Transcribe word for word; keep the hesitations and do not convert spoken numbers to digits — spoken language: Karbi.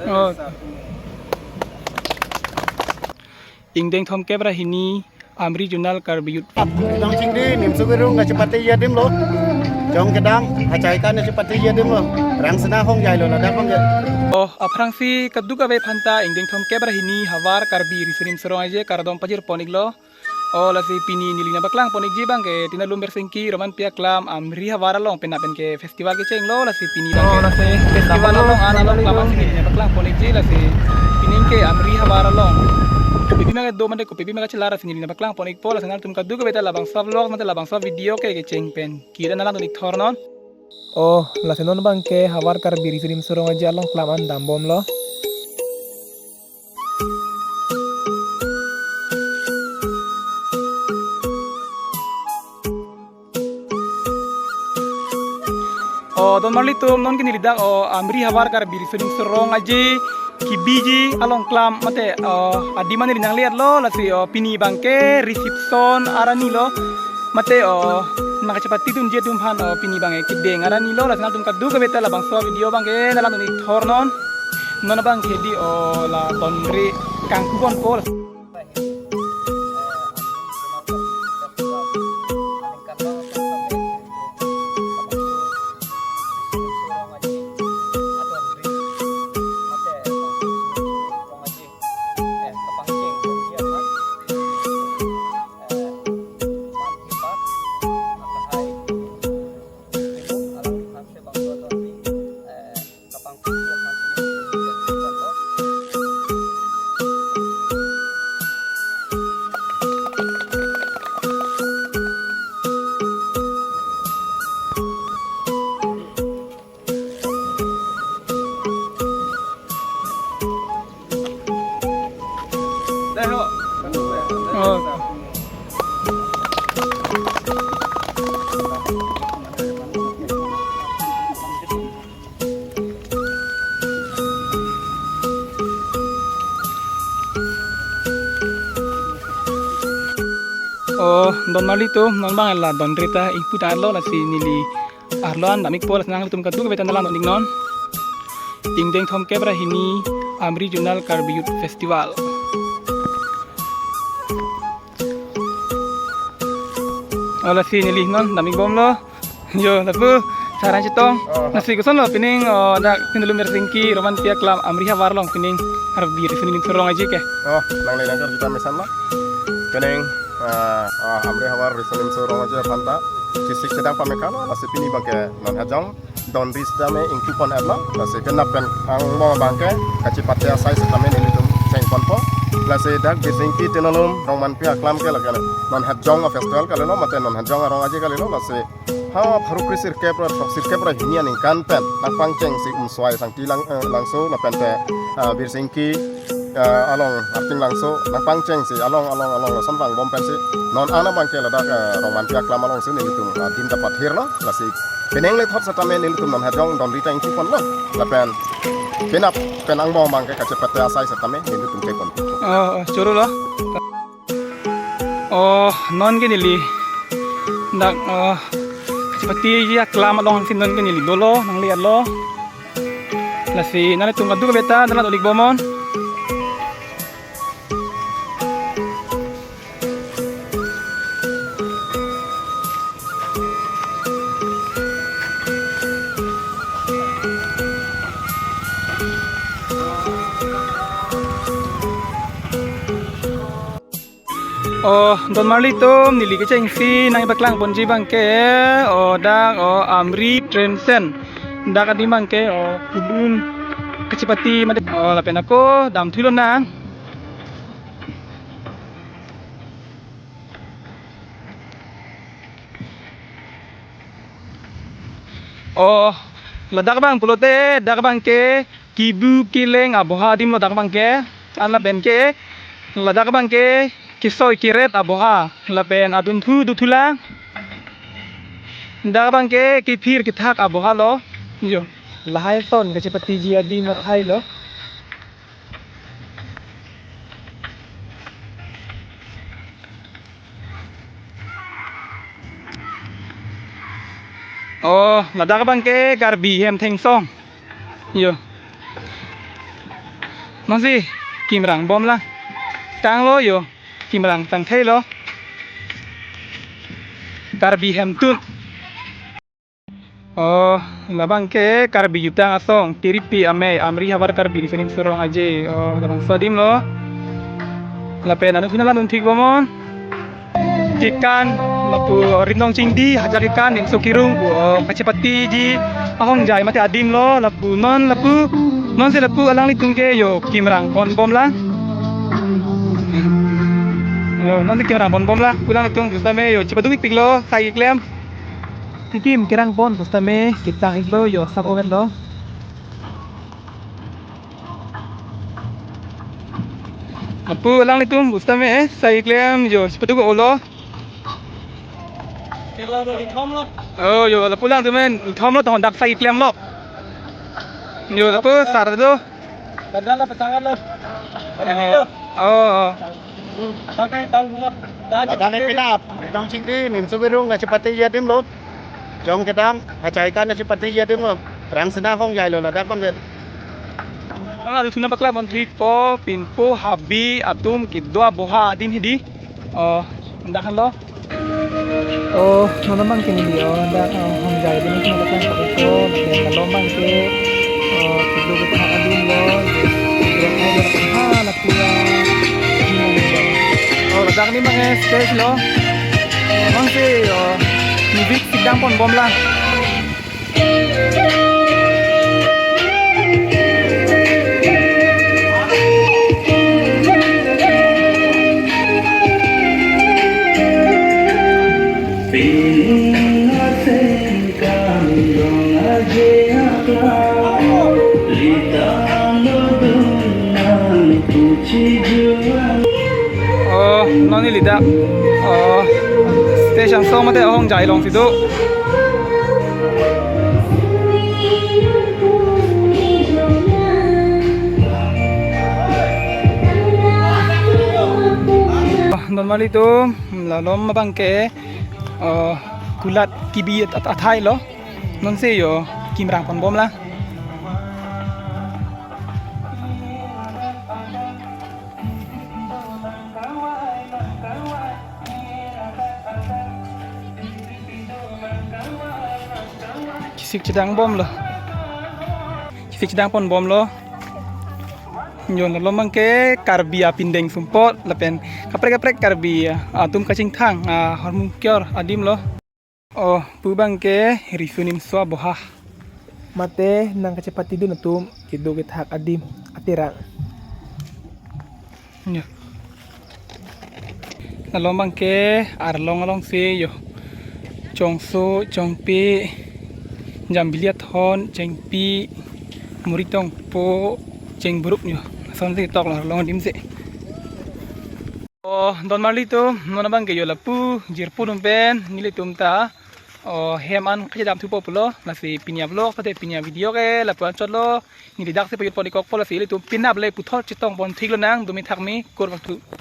Oh. Ingdeng thomkep ra hini Amri Zonal Karbi Youth. Dong chingdi, nimso gerung kachepate adim lo. Jong kedam, achai kan kachepate adim lo. Rangsina hong jai lo, ladak hong jai. Oh, aphrangsi kadokave aphanta ingdeng thomkep ra hini havar Karbi Riso Nimso Rong Aje kardom pajir pon iklo. Oh, lasi pini neli nangpaklang pon ikji abangke Tinalum Birsingki Romanpi aklam Amri havar along penap pen ke festival kecheng lo, lasi pini abangke. Oh, lasi festival along an along klam si neli nangpaklang pon ikji, lasi pini ke Amri havar along kopi pi ma kedo mate kopi pi ma kachelak si neli nangpaklang pon ikpo, lasi nangtum kadokave ta labangso vlog mate labangso video ke kecheng pen kida nanglang dun ik thornon. Oh, lasi non abangke havar Karbi Riso Nimso Rong Aje along klam an dambomlo. Oh, don marli atum, non ke neli dak, oh, Amri havar Karbi Riso Nimso Rong Aje kebiji along klam mate, oh, adim an neli nangle-etlo, lasi, oh, pini abangke reception arni lo mate, oh, nangkachepate dunji atum aphan, oh, pini abangke kedeng arni lo, lasi nangtum kadokave ta labangso video abangke nanglang dun ik thornon. Non abangke di, oh, la donri kangku ponpo. Oh, don marli atum, non abang la donri ta ingpu tanglo, lasi neli arlo an dam ikpo, lasi nangtum kadokave ta nanglang dun iknon. Ingdeng thomkep ra hini Amri Zonal Karbi Youth Festival. Oh, lasi neli non dam ikbomlo. Yo, lapu sarang chetong. Oh. Lasi kosonlo pining, oh, dak Tinalum Birsingki Romanpi aklam Amri havar along pining Karbi Riso Nimso Rong Aje ke. Oh, nangle nangkarjuta mesenlo. Pining, ah, ah, Amri havar Riso Nimso Rong Aje aphanta chesik chedang pamekalo, lasi pini abangke non hajong donri sitame ingpu pon-etlo, lasi penap pen angbong abangke kachepate asai sitame nelitum cheng ponpo. Lasi dak Birsingki Tinalum Romanpi aklam ke lake non hajong a-festival kalilo mate non hajong arong aje kalilo, lasi ha pharo kre sirkep ra throk sirkep ra hini aningkan pen nangpangcheng si Umswai Sangti Lang, eh, Langso lapen te, ah, Birsingki, eh, along Arting Langso nangpangcheng si along along along lason vangbom pensi non an abangke ladak, eh, Romanpi aklam alongsi nelitum, ah, din ta pathirlo, lasi penang le thot sitame nelitum non hajong donri ta ingpu ponlo lapen penap pen angbong abangke kachepate asai sitame nelitum cheng pon. Oh, oh, choro lo. Oh, non ke neli dak, oh, kachepate aklam alongsi non ke neli dolo, nangle-etlo. Lasi nanglitum kadokave ta nanglang dun ikbomnon. Oh, don marli atum, neli kechengsi nangpaklang ponji abangke, oh, dak, oh, Amri Trend Center. Dak adim abangke, oh, kudun kachepate mate, oh, lapen ako damthulo nang. Oh, ladak abang pulote, dak abangke kebu keleng aboha adim lo dak abangke, an lapen ke, ladak abangke kesoi keret aboha, lapen adunthu dunthulang. Dak abangke kephir kethak aboha lo, yo, lahai ason kachepateji adim lahai lo. Oh, ladak abangke Karbi hem thengsong. Yo. Nonsi kimrang bom lang. Tanglo yo. Kimrang tangthelo. Karbi hemtun. Oh, labang ke Karbi Jutang Asong, Tiripi Amei, Amri havar Karbi, Riso Nimso Rong Aje. Oh, labangso adim lo. Lapen anut hina lanun thik bomnon. Kekan, lapu rimdong chingdi, hajar kekan, nimso kirung, oh, kachepatiji ahongjai mate adim lo, lapu non, lapu, nonsi lapu alanglitum ke yo kimrang pon bom lang. Yo, nonsi kimrang pon bom lang, alanglitum sitame yo, chepaduk ikpiklo, sai keklem. Tikim kerang pon pusitame ketang iklo yo sak oven lo. Lapu alanglitum pusitame sai keklem yo chepaduk olo. Oh yo lapu alangtum men thomlo tong dak sai klemlo. Yo lapu sar do. Kadala petang lo. Oh, oh. Pakai tang bunga. Kadala pinap. Dong singdi nimso kirung kachepatiji adim lo. Jong kedam, hajar kekan kachepatiji adim lo. Rang sena hongjailo ladak bang den. Ang adu suna pakla mon tripo, pinpo, habi, atum, kedua, boha, adim hidi. Oh, dak lo. Oh, non abang ke neli, oh, dak, oh, hongjai dun, non abang ke pakai ko, lapen la lom abang ke, oh, kedua kethak adim lo, kedua kethak adim, ha, lapu ra. Oh, ladak ni abang ke stage lo. Abang ke, oh, music sedang pon bom lang. Oh, non neli dak. Oh, stage angsong mate ahongjai alongsi do. Oh, non marli atum, la lom abang ke, oh, kulat kibi at-, at-, athai lo. Nonsi yo kimrang pon bom lang. Kisik chedang bom lo. Kisik chedang pon bom lo. Yo la lom abang ke Karbi apindeng sumpot lapen kaprek kaprek Karbi atum kachingthang ahormu kior adim lo. Oh, pu abang ke Riso Nimso aboha. Mate nang kachepatidun atum kedua kethak adim aterang. Ya. La lom abang ke arlong alongsi yo. Chongso, chongpi, jambili athon, chengpi, muri tongpo, chengburuk yo. Asonsi tok la arlong adim si. Oh, don marli atum, non abang ke yo lapu jirpo atum pen, nelitum ta. Oh, hem an kachedam thupo pulo, lasi pini a-vlog, pate pini a-video ke, lapu anchot lo, neli daksi pajut pon-ikpo lasi ilitum penap le puthot chetong pon thik lonang, dumi thakmi, kurvangthu.